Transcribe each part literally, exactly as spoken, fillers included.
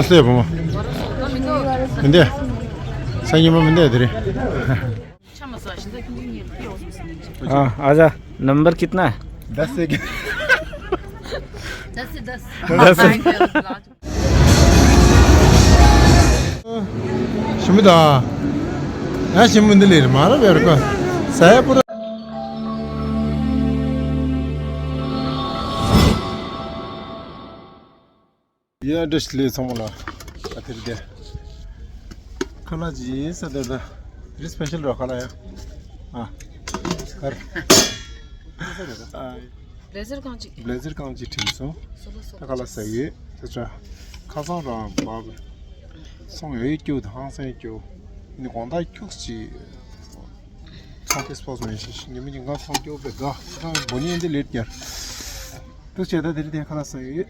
སླེབས་བུ་མོ། མི་འདུག་མི་འདུག་སང་ཉིན་མ་མི་འདུག་དེ་རེད། ཨ་ཨ་ཅག نمبر کتنا ہے؟ دس سے کیا؟ دس سے دس۔ دس سے۔ ཞིམ་པོ་དང་། ཡང་ཞིམ་པོ་འདི་ལས་མ་ར་བེར་ཀོ། ས་ཡ་པུ་ར། ཡ་བཀྲ་ཤིས་བདེ་ལེགས་ཚང་མ་ལ། ཨ་དེ་རེད་དེ། ཁ་ལག་ཅིག་ཡིན་ས་དེ་རེད། དེ་རིང་སྤེ་ཤལ་རོ་ཁ་ལག་ཡ། ཨ། ཁར། ཨ། བླེ་ཛར་རྐང་གཅིག་བླེ་ཛར་རྐང་གཅིག་དྲིམ་སོང་། སོ་ལོ་སོ་ད་ཁ་ལག་ཟ་ཡོད། ད་ཆ། ཁ་སང་རང་བབ། སོང་ཡོད་སྐྱུག་དང་ཧང་སང་སྐྱུག་ནི་དགོང་དག་ཁྱུག་ཅིག་ཚོང་ཏེ་སྤོགས་མེད་ཤི་ཉི་མ་ཉིན་གང་ཚོང་སྐྱོ་བའི་དགའ་ཁང་བོ་ཉིན་འདི་ལེར་རྒྱར། ཏུ་བྱས་ད་དེ་རིང་དེ་ཁ་ལག་ཟ་ཡོད།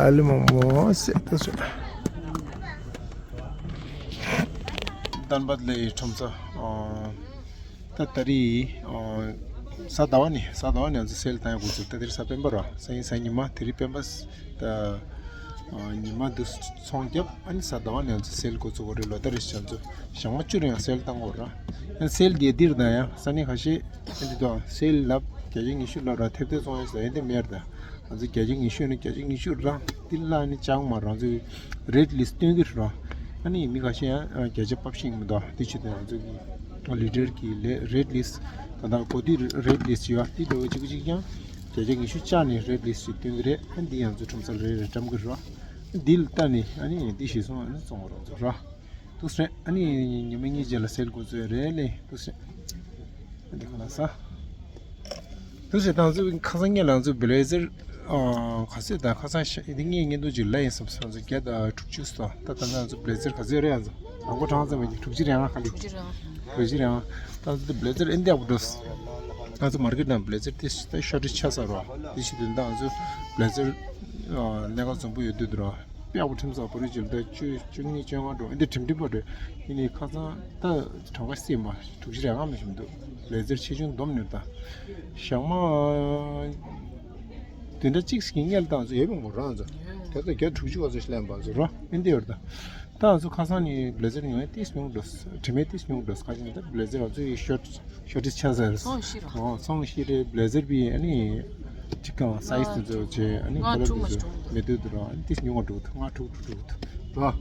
ཨ་ལི་མོ་མོ་སེ་ཏུ་བྱས། རྟན་པ་ལས་ཁྲོམ་ས། ད་ད་རེས། གཟའ་ཟླ་བ་ནས་གཟའ་ཟླ་བ་ནས་ང་ཚོ་སེལ་བཏང་ཡག་འགོ་ཚུགས། ད་དེ་རིང་གཟའ་སྤེན་པ་ར། སང་ཉིན་གཟའ་ཉི་མ། དེ་རིང་སྤེན་པ། ད། ཉི་མ་འདི་ཚོང་རྒྱབ། ཨ་ནི་གཟའ་ཟླ་བ་ནས་ང་ཚོ་སེལ་འགོ་ཚུགས་པ་རེད་ལོ། ད་རེས་ང་ཚོ་ཞག་མ་བཅུ་རིང་ཡང་སེལ་བཏང་དགོས་ར། ཡང་སེལ་རྒྱས་འདིར་དང་ཡང་ས་གནས་ཁ་ཤས་ཨ་འདི་དང་སེལ་ལབ་བརྒྱ་ཆ་ཉི་ཤུ་ལབ་ར། ཐེབས་ཐེབས་ཚོང་ཡོད་ས་ཡིན་དེ་མེད་ད། ང་ཚོ་བརྒྱ་ཆ་ཉི་ཤུ་ནས་བརྒྱ་ཆ་ཉི་ཤུ་རང་འདི་ལ་ནི་ཅང་མ་རང་ཚོའི་རེད་ལིས་སྟོན་གྱི་རེད། ཨ་ནི་མི་ཁ་ཤས་ཡང་བརྒྱ་ཆ་ཕབ་ཤིང་མི་འདུག་འདི་ཕྱི་དེ་ང་ཚོ་གི་ལི་ཌར་གི་ལས་རེད་ལིས་ད་ལྟ་གོ་དུས་རེད་ལིས་བྱེད་པ་འདི་འདྲ་བོ་གཅིག་གཅིག་ཀྱང་བརྒྱ་ཆ་ཉི་ཤུ་བཅག་ནས་རེད་ལིས་ཞིག་སྟོན་གྱི་རེད། ཨ་འདི་ང་ཚོ་ཁྲོམ་ས་རེ་རེ་བཀྲམ་གྱི་རེད། འདི་ལ་ལྟ་ནས་ཨ་ནི་འདི་ཞིག་སོང་ཨ་ནི་བཙོང་བ་རང་ཚོ་ར། འདུག་སེ་རེད། ཨ་ནི་ཉི་མ་གཉིས་རྗེས་ལ་སེལ་འགོ་ཚུགས་རེད་ལེ། འདུག་སེ། འདི་ག་ལ་ས། འདུག་སེ་ད་ང་ཚོ་ཁ་སང་ངས་ལ་ང་ཚོ་བླེ་ཛར། ཨ། ག་ཚོད་ད་ཁ་སང་ཤ་འདི་ངས་བརྙན་ཐུང་ཅིག་ལ་ཡིན་བསམ་སོང་། ང་ཚོ་བརྒྱ་དང་དྲུག་ཅུ་སོང་། ད་ད་ང་ཚོ་བླེ་ཛར་ག་ཚོད་རེད། ང་ཚོ་རང་མགོ་གྲངས་ཙམ་མ་ཡིན་དྲུག་ཅུ་རེ་ལྔ་ག་འདི། དྲུག་ཅུ་རེ་ལྔ། དྲུག་ཅུ་རེ་ལྔ། ད་ང་ཚོ་བླེ་ཛར་ཨེ་འདི་ཡག་པོ་འདུག་ང་ཚོ་མར་ཀེཊ་ནང་བླེ་ཛར་དེ་ད་ཤོར་ཊེཇ་ཆགས་ཚར་རོ། དེ་ཞིག་དེ་ད་ང་ཚོ་བླེ་ཛར་གནད་འགག་འཛོམས་པོ་ཡོད་དུས་འདུག་རོ། དཔེ་ཡག་པོ་ཁྲིམས་ཚགས་པོ་རེད། ཅིག་ལ་བཅུ་བཅུ་གཉིས་བཅོ་ལྔ་འགྲོ་འདི་དྲིམ་དྲིམ་པོ་རེད། ཡིན་ནའི་ཁ་སང་ད་གྲངས་ཀ་སྲིད་མ་དྲུག་ཅུ་རེ་ལྔ་མ་ཞིག་འདུག་བླེ་ཛར་ཆེ་ཆུང་སྡོམ་ནས་ད་ཞག་མ་དེ་འདྲ་གཅིག་ཞིག་གཉེར་བཏང་ཚོ་ཡོད་པའི་ངོ་རང་ཚོ་དེ་ཚོ་བརྒྱ་དྲུག་ཅུ་བ་ཚོ་ཞིག་ལེན་པ་ཚོ་རོ། ཨིན་དེ་ཡོད་ད། ད་ང་ཚོ་ཁ་སང་ནས་བླེ་ཛར་ཉོ་ཡ་ཏིས་ཉུང་འགྲོ། དྲི་མེད་ཏིས་ཉུང་འགྲོ། ཁ་ཅིག་ད་བླེ་ཛར་ང་ཚོ་ཡི་ཤོར་ཤོར་ཊེཇ་ཆགས་ཚར། ཚོང་ཤི་ར། ཨོ་ཚོང་ཤི་རེད། བླེ་ཛར་བི་ཨ་ནི་ཅིག་གང་སའི་ཛི་དེ་ཚོ་བྱས་ཨ་ནི་ཁོ་ལ་དེ་ཚོ་མེད་དུས་དུ་ར། ཨ་ནི་ཏིས་ཉུང་བ་འགྲོ་ཐུབ། ང་དྲུག་དྲུག་དྲུག་དུ་ར།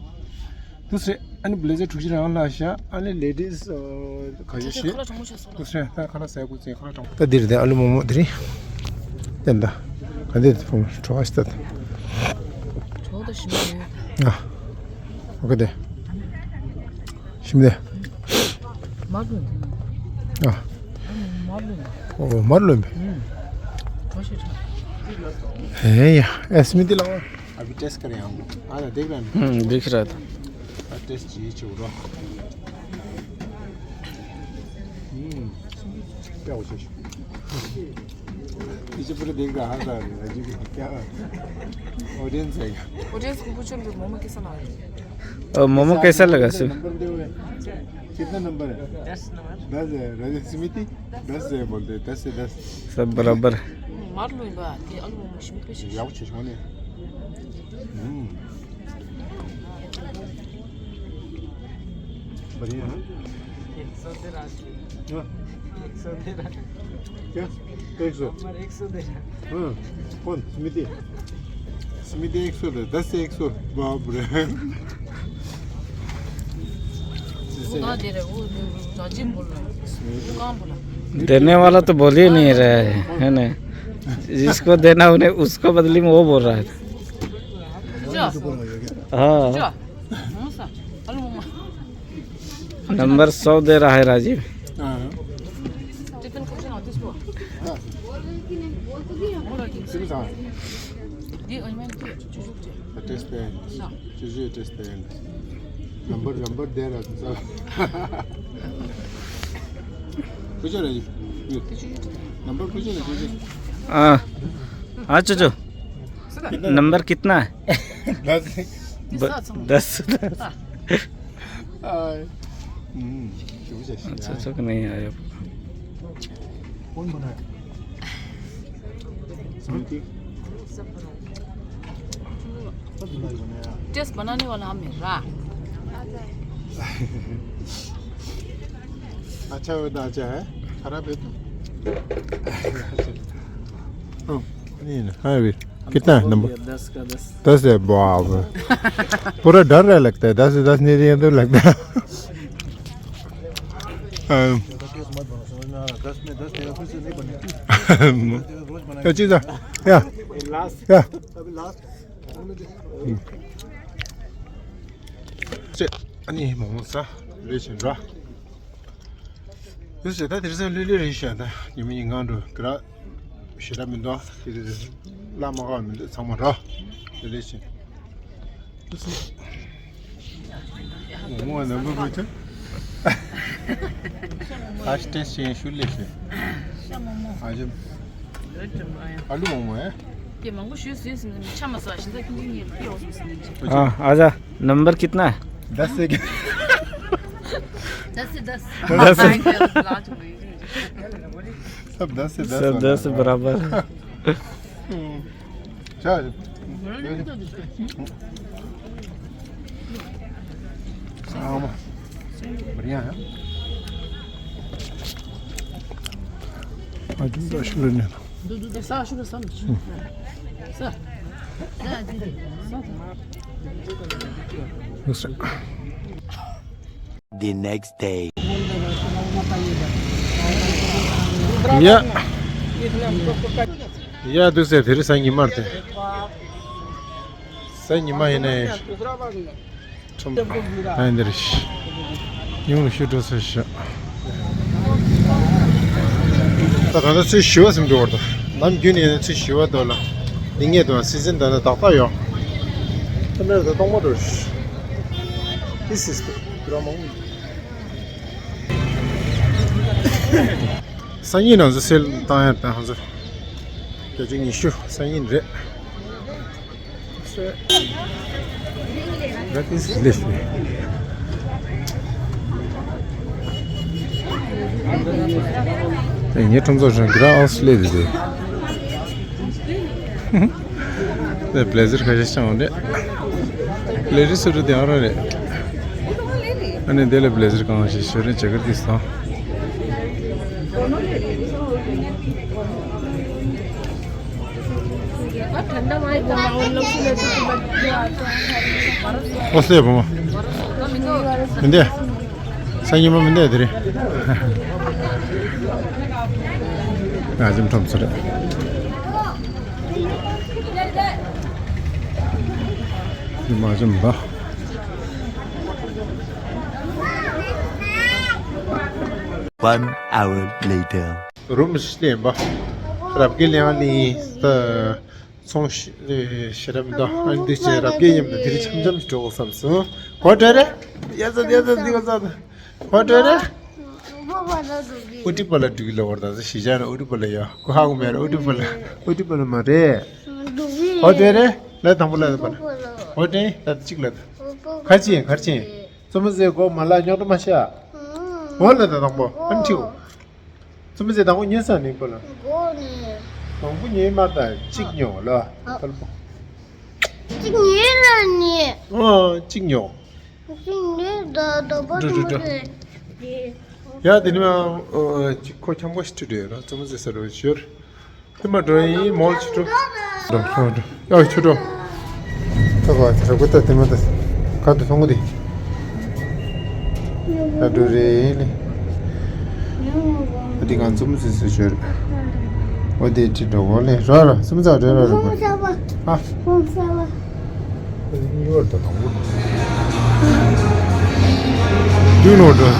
དུ་སེ་ཨ་ནི་བླེ་ཛར་དྲུག་ཅུ་རང་ལ་ཤ། ཨ་ནི་ལེ་ཌིས་ག་ཤ་ཤེ། དུ་སེ་ད་ཁ་ལག་ཟ་དགོས་ཚེ་ཁ་ལག་དྲང་པོ། ད་འདིར་དེ་ཨ་ལུ་མོ་མོ་དེ་རིང་བསྟན་ད་ག་འདིར་དེ་ཕོ་མོ་ཁྲོ་བ་ཤི་ད། ཁྲོ་ད་ཤི་མ་ཡོད། ཨ། ཨོ་ཁེ་དེ། ཤིམ་དེ། མར་ལུན། ཨ། མར་ལུན། ཨོ་མར་ལུན། ཁྲོ་ཤི་ཁྲོ། ཧེ་ཡ། ཨེ་སྨི་དེ་ལ། अभी टेस्ट करें हम। आ जा, देख रहे हैं। हम्म, दिख रहा था। टेस्ट चाहिए चूरा। हम्म। क्या हो शेष? पीछे पूरे देख रहा, हंस रहा है। अजीब है। क्या ऑडियंस है क्या? ऑडियंस को पूछो ना, मोमो कैसा लगा? अ, मोमो कैसा लगा सर? नंबर दे हुए। कितना नंबर है? दस नंबर। दस है। रजत समिति? दस है बोलते हैं, दस से दस। सब बराबर। हम्म, मार लो एक बार। ये अलग मोमो शिमला पे शेष। याव शेष होने। हम्म। बढ़िया है। एक सौ दे रहा है। हाँ। एक सौ दे रहा है। क्या? एक सौ। नंबर एक सौ दे रहा है। हाँ। कौन? स्मृति? स्मृति एक सौ दे, दस से एक सौ। बाप रे। वो कहाँ दे रहे? वो, वो राजीव बोल रहा है। वो कहाँ बोला? देने वाला तो बोल ही नहीं रहा है, है ना? जिसको देना उन्हें, उसको बदली में वो बोल रहा है। जा। हाँ। जा। मोमो सा। हेलो मोमो। नंबर सौ दे रहा है राजीव। हाँ। टिफिन को ना दिस को। हाँ। बोलो कि सिम सा। ये अनमन के चुजुक जे। टेस्ट पे। सा। चुजु टेस्ट पे। नंबर, नंबर दे रहा था। पूछो राजीव। नंबर पूछो ना, पूछो। हाँ। हाँ, चुजु। नंबर कितना है? दस। ब-, दस। हाँ। हम्म, शुरू से अच्छा, अच्छा, नहीं आया। कौन बनाया? समिति। टेस्ट बनाने वाला हम है रा। अच्छा होता, अच्छा है, खराब है तो। नहीं ना, हाँ भी। कितना है नंबर? दस का दस। दस है, बाप रे। पूरा डर रहा लगता है, दस से दस नहीं दिए तो लगता है। हाँ। दस में दस देगा, फिर से नहीं बनेगा। क्या चीज़ है? क्या? लास्ट। क्या? अभी लास्ट। ཅེ། ཨ་ནི་མོག་མོག་ཟ། ལས་བྱེད་འགྲོ། ཡོད་ཟེར། ད་དེ་རིང་ལྷོད་ལྷོད་རེད་ཤག་ད་ཉི་མ་ཉིན་གང་འགྲོ་གི་ར། ཞེ་དྲག་མི་འདུག་དེ་རིང་བླ་མ་ཁག་མི་འདུག་ཚང་མ་རོ། ལས་བྱེད། མོག་མོག་ནམ་བུ་བུ་ཆུ། ཨ་ཤི་ཏེ་ཤེ་ཤུ་ལེ་ཤེ། ཨ་ཇམ། ཨ་ལུ་མོག་མོག་ཨེ། དེ་མང་པོ་ཞུས་ཟིན་ཟིན་ཆ་མ་ཟ་ཤིང་ཚ་ཁྱུང་ཁྱུང་ཡིན་ཡོད་ཟིན་ཟིན། हाँ, आजा। नंबर कितना है? दस से क्या? दस से दस। दस से। सब दस से दस सब वाला। दस बराबर। हम्म। चल। हाँ, बढ़िया है। आज तो शुरू नहीं था। दूध, दूध, सा शुरू सा। सा। सा, दीदी। सा। दूसरा। The next day. ཡ། ཡ་འདུག་ཟེར། དེ་རིང་གཟའ་ཉི་མ་རེད། གཟའ་ཉི་མ་ཡིན་ནའི་ཁྲོམ་ཨ་འདི་རེད། ཉུང་རུ་ཤུ་འགྲོ་ས་ཤག་ད་ག་ད་ཚོད་བཞི་པ་ཟིན་འགྲོ་བར་དུ། ནམ་རྒྱུན་ནས་ཚོད་བཞི་པ་དོ་ལ། འདི་ངས་དོ་སི་ཟིན་ད་ན་ཏག་ཏག་ཡོང་། ཁ་མེ་ར་ད་གཏོང་མ་འགྲོ། This is the drama. སང་ཉིན་ང་ཚོ་སེལ་བཏང་ཡ་ད་ང་ཚོ་བརྒྱད་ཅུ་ཉི་ཤུ་སང་ཉིན་རེད། That is delicious. དེ་ངའི་ཁྲོམ་ཚོགས་ཀྱང་གི་ར་ཨོ་སི་ལེ་དེ་དེ། དེ་བི་ལེ་ཟར་ཁ་ཤས་བྱུང་རེད། བི་ལེ་ཟར་སུ་རུ་དེ་ཨ་ར་རེད། ཨ་ནི་དེ་ལ་བི་ལེ་ཟར་གང་ཞིག་ཞོར་རེ་ཇེ་ཀེཊ་དེ་སོང་། ཨོ་སླེབས་བུ་མོ། མི་འདི། སང་ཉིན་མ་མི་འདི་དེ་རེད། ང་ཅིམ་ཁྲོམ་ཚོ་རེད། འདི་མ་ཅིམ་པ། One hour later. རུམ་ཞིག་བསྟན་པ། རབ་དགེ་གླིང་ལ་ཡིན་ད། ཚོང་ཞི་ཞི་རབ་མི་འདུག་ཨ་ནི་འདི་ཅེ་རབ་རྒྱས་ཉམས་ལ་དེ་རིང་འཆམ་འཆམ་ཞིག་འགྲོ་དགོས་བསམ་སོང་། གོ་དྲ་རེ། ཡ་ཙ་ཡ་ཙ་འདི་ག་ཙ་ད། གོ་དྲ་རེ། ཨུ་ཏི་པ་ལ་འགྲོ་གི་ལ་བར་ད་ཟེ་ཞི་ཅང་ན་ཨུ་ཏི་པ་ལ་ཡ་གོ་ཧ་གོ་མེ་ར་ཨུ་ཏི་པ་ལ་ཨུ་ཏི་པ་ལ་མ་རེད། གོ་དྲ་རེ། ལ་དང་པོ་ལ་དང་པོ་ལ་གོ་དྲ་ད་གཅིག་ལ་ད། གར་ཅི་ཡིན་གར་ཅི་ཡིན། བཙུན་མོ་ཟེ་གོ་མ་ལ་ཉོག་ཏུ་མ་ཤ། འོ་ལ་ད་དང་པོ་ཨ་ནི་ཁྲིའོ། བཙུན་མོ་ཟེ་དང་པོ་ཉན་ས་ནི་པོ་ལ། མགོ་ནི། དང་པོ་ཉན་མ་ད་གཅིག་ཉོ་ལ། ཨ། ད་ལ་པོ། གཅིག་ཉན་ལ་ནི། ཨ་གཅིག་ཉོ། གཅིག་ཉན་ད་ད་པོ་འགྲོ་འགྲོ་འགྲོ། ཡ་དེ་ནི་མ་ཨ་གཅིག་ཁོ་འཁྱམ་གོ་ཞིག་ཁྲིད་འགྲོ་ཡོད་ར་བཙུན་མོ་ཟེ་ས་རུ་ཞོར། ཁྱི་མ་འགྲོ་ཡིན་མོལ་ཆུ་འགྲོ། འགྲོ་འགྲོ་འགྲོ། ཡ་ཆུ་འགྲོ། ད་ག་ཚ་གོ་ད་དེ་མ་ད། ག་དུ་སོང་གོ་དེ། ད་འགྲོ་རེད་ལེ། ད་དེ་གང་བཙུན་མོ་ཟེ་ཟེ་ཞོར། འོ་དེ་ཁྲིད་འགྲོ་གོ་ལེ་ར་ར་བཙུན་མོ་ཟེ་འགྲོ་ར་ར་གོ། ཨ། ཡོར་ད་དང་པོ། རྒྱུ་ནོར་འགྲོ།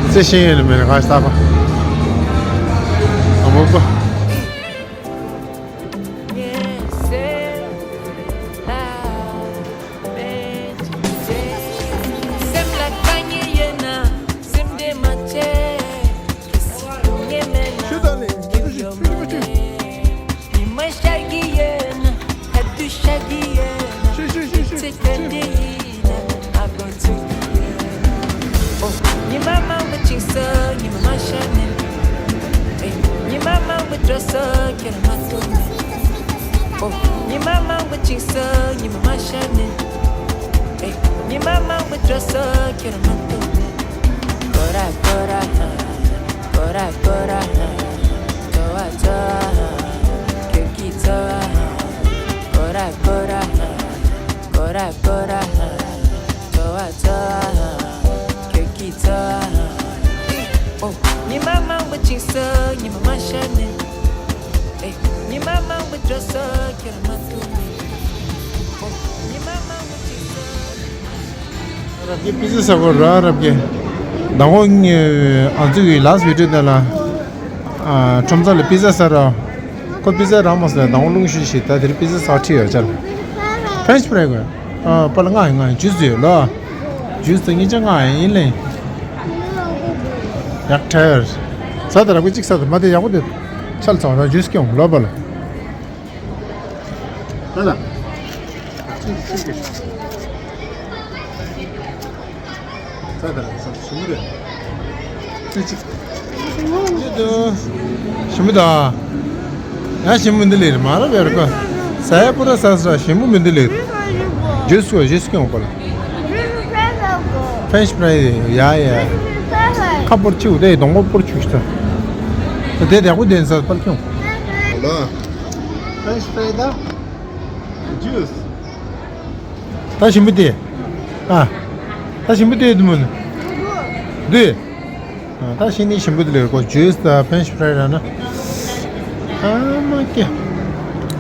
རྩེ་ཤེས་ཡོན་མེད་ན་ག་ས་པ། ཨ་མོ་པ། ཉི་མ་ཤར་གྱི་ཡོད་ན། ད་དུང་ཤར་གྱི་ཡོད་ན། ཤི་ཤི་ཤི་ཤི་ཚེ་ག་འདྲ་ཡིན་ན་ཨ་ཁུ་ཚུགས་ཀྱི་ཡོད་ན། ཉི་མ་མང་པོ་ཕྱིན་སོང་ཉི་མ་མ་ཤར་ནས། ཨེ། ཉི་མ་མང་པོ་འགྲོ་སོང་ཁྱེད་རང་མ་ཐུག་ནས། ཉི་མ་མང་པོ་ཕྱིན་སོང་། ཉི་མ་མ་ཤར་ནས། ཨེ། ཉི་མ་མང་པོ་འགྲོ་སོང་། ཁྱོད་རང་མ་ཐུག་ནས། སྐོར་ར་སྐོར་ར་ཧ། སྐོར་ར་སྐོར་ར་ཧ། འཚོ་བ་འཚོ་བ་ཧ། ཁྱོད་ཀྱི་འཚོ་བ་ཧ། སྐོར་ར་སྐོར་ར་ཧ། སྐོར་ར་སྐོར་ར་ཧ། འཚོ་བ་འཚོ་བ་ཧ། ཁྱོད་ཀྱི་འཚོ་བ་ཧ། ཨོ། ཉི་མ་མང་པོ་ཕྱིན་སོང་། ཉི་མ་མ་ཤར་ནས། ཨེ། ཉི་མ་མང་པོ་འགྲོ་སོང་། ཁྱོད་རང་མ་ཐུག་ནས། ཨོ། ཉི་མ་མང་པོ་ཕྱིན་སོང་། རབ་རྒྱས་པི་ཛ་ཟ་གོ་ར། རབ་རྒྱས་མདང་དགོང་ཨ་ཙི་གི་ལཱ་སི་བི་ཌི་ཡོ་དེ་ལ། ཨ། ཁྲོམ་ས་ལ་པི་ཛ་ཟ་ར། ཁོ་པི་ཛ་རག་མ་སོང་། མདང་དགོང་རླུང་ཤུགས་ཤིག་ད་དེར་པི་ཛ་ཟ་ཁྲིད་ཡོད་ཅག་ལ། ཕེ་རེན་ཆི་ཕ་རའི་གོ། ཨ། པ་ལ་ང་ང་ཇུས་ཡོད་ལོ། ཇུས་དེ་ངེད་ཅག་ང་ཡིན་ལེ། ཡག་ཐལ། ཟ་ད་ར་གོ་གཅིག་ཟ་ད་མ་དེ་ཡག་པོ་དེ། ཆལ་ཚང་ར་ཇུས་སྐྱོང་ལོ་པ་ལ། ད་ད། ད་ད་ཞིམ་རེད། ཙི་ཅིག་ཞིམ་རེད། ཞིམ་རེད་ད། ཡ་ཞིམ་མི་འདི་ལེར་མ་ར་བེར་ཀ་ཟ་ཡ་པུ་ར་ཟ་ཟ་ཞིམ་པོ་མི་འདི་ལེར། ཇུས་ཀོ་ཇུས་ཀོ་ཡོང་པ་ལ། ཕེ་རེན་ཆི་ཕ་རའི་ཡ་ཡ། ཁ་པོར་ཆུ་དེ་གདོང་པོ་པོར་ཆུ་ཤི་ད། དེ་དེ་ཡག་པོ་དེ་ཟ་པར་ཁྱོང་། ཧ་ལོ། ཕེ་རེན་ཆི་ཕ་རའི་ད། ཇུས། ད་ཞིམ་པོ་དེ། ཨ། ད་ཞིམ་པོ་དེ་འདུག་མོ་ནི། འདུག་ཨ། ད་ཤི་ནི་ཞིམ་པོ་དེ་ལེར་གོ་ཇུས་དང་ཕེ་རེན་ཆི་ཕ་རའི་ར་ན། ཨ་མ་ཀེ།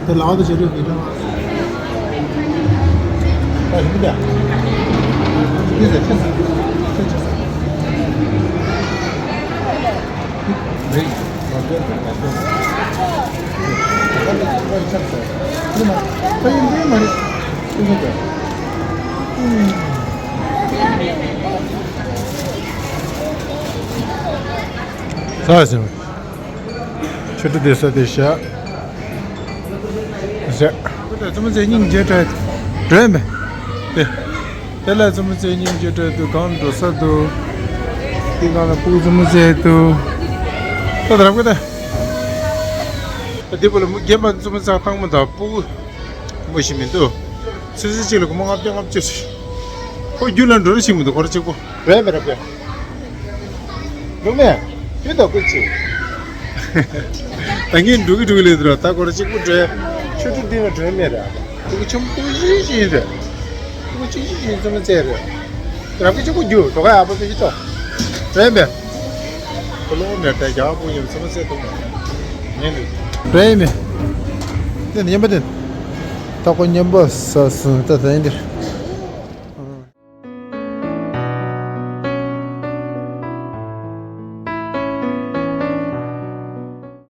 དེ་ལའོ་དེ་ཇེ་རུ་བི་ད། ད་ཞིམ་པོ་དེ། དེ་ཟེར་ཁྱེད་ཟེར། ཁྱེད་ཁྱེད་ཟེར། ཟ་ཟིན། ཆུ་ཏི་དེ་ས་དེ་ཤ། ཟ། ཙུམ་ཙེ་སྙིང་རྗེ་དྲ། དྲན་མེད། དེ། དེ་ལ་ཙུམ་ཙེ་སྙིང་རྗེ་དྲ་དུ་གང་འགྲོ་ས་དུ། དེ་གང་ལ་ཕུག་ཙུམ་ཙེ་དུ། ད་དར་གོ་ད། དེ་བོ་ལ་མུ་རྒན་པ་ཙུམ་ཙེ་ཐང་མ་ད་ཕུག་མོ་ཞིག་མི་འདུག་ཚེ་ཚེ་གཅིག་ལ་སྒོར་མོ་ལྔ་བརྒྱ་ལྔ་བཅུ་ཞིག་ཁོ་རྒྱུ་ལ་འགྲོ་རེ་ཞིག་མི་འདུག་སྒོར་གཅིག་པོ། རེད་མེད་རེད་པས། འགྲོ་མེད། ཡོད་དོ་ཀུ་ཅི། ད་ངས་འགྲོ་གི་འགྲོ་གི་ལས་དུ་ར་ད་སྒོར་གཅིག་པོ་འགྲོ་ཡ། ཆུ་ཕྲུག་འདི་ལ་འགྲོ་ཡ་མེད་ར། ཁོ་ཆུ་མོ་ཀུ་ཅི་ཞིག་རེད། ཁོ་གཅིག་གཅིག་ཞིག་ཙམ་ཙེ་རེད། རང་གི་གཅིག་པོ་རྒྱུ་དོ་ག་ཡག་པོ་དེ་ཞིག་ཏོ། རེད་མེད། ཁོ་ལོ་མེད་ད་རྒྱ་བོ་ཡིན་ཙམ་ཙེ་དུ་མ། ངས་འདུག་རེད་མེད། དེ་ནི་ཉན་པ་དེ། ད་ཁོ་མཉམ་པོ་ཟ་སོང་ད་ད་ཡིན་འདིར།